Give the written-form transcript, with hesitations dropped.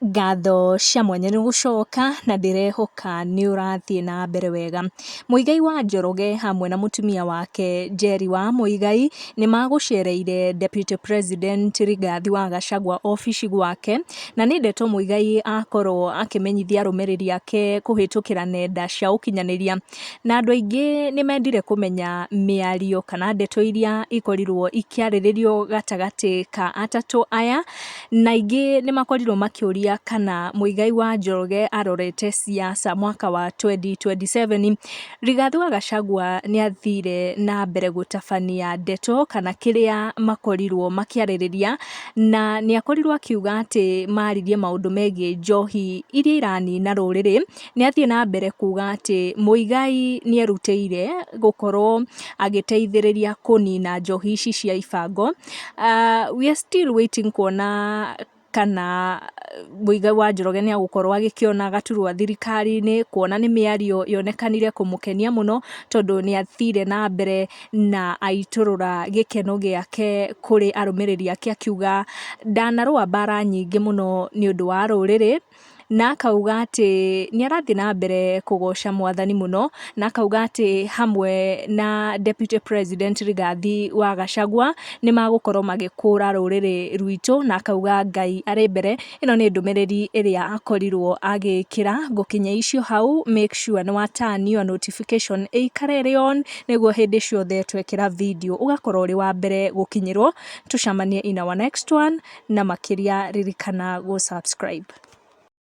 Ngatho cia mwanya nĩ gũcoka na ndĩrehoka nĩ ũrathiĩ na mbere wega. Muigai wa Njoroge hamwe na mũtumia wake Njeri wa Muigai nĩ magũcereire Deputy President Rigathi wa Gachagua obici gwake, na nĩ ndeto Muigai akorwo akĩmenyithia arũmĩrĩri ake kũhĩtũkĩra nenda cia ũkinyanĩria, na andũ aingĩ nĩ mendire kũmenya mĩario kana ndeto iria ikorirwo ikĩarĩrĩrio gatagatĩ ka atatũ aya, na aingĩ nĩ makorirwo makĩũria kana Muigai wa Njoroge arorete siasa mwaka wa 2027. Rigathi wa Gachagua nĩ athire na mbere gũtabania ndeto kana kĩrĩa makorirwo makĩarĩrĩria, na nĩ akorirwo akiuga atĩ maririe maũndũ megiĩ njohi iria iranina rũrĩrĩ. Nĩ athiĩ na mbere kuga atĩ Muigai nĩ erutĩire gũkorwo agĩteithĩrĩria kũnina njohi ici cia ibango. We are still waiting kuona kana Muigai wa Njoroge nĩ agũkorwo agĩkĩona gaturwa thirikari-inĩ, kuona nĩ mĩario yonekanire kũmũkenia mũno, tondũ nĩ athire na mbere na aitũrũra gĩkeno gĩake kũrĩ arũmĩrĩri ake, akiuga ndanarũa mbara nyingĩ mũno nĩ ũndũ wa rũrĩrĩ, na akauga atĩ nĩ arathiĩ na mbere kũgoca mwathani mũno, na akauga atĩ hamwe na Deputy President Rigathi wa Gachagua nĩ magũkorwo magĩkũra rũrĩrĩ rwitũ, na akauga Ngai arĩ mbere. Ĩno nĩ ndũmĩrĩri ĩrĩa akorirwo agĩkĩra. Ngũkinyia icio hau, make sure nĩ wa turn your notification ĩikare ĩrĩ on, nĩguo hĩndĩ ciothe twekĩra video ũgakorwo ũrĩ wa mbere gũkinyĩrwo. Tũcemanie in our next one, na makĩria ririkana gũ subscribe.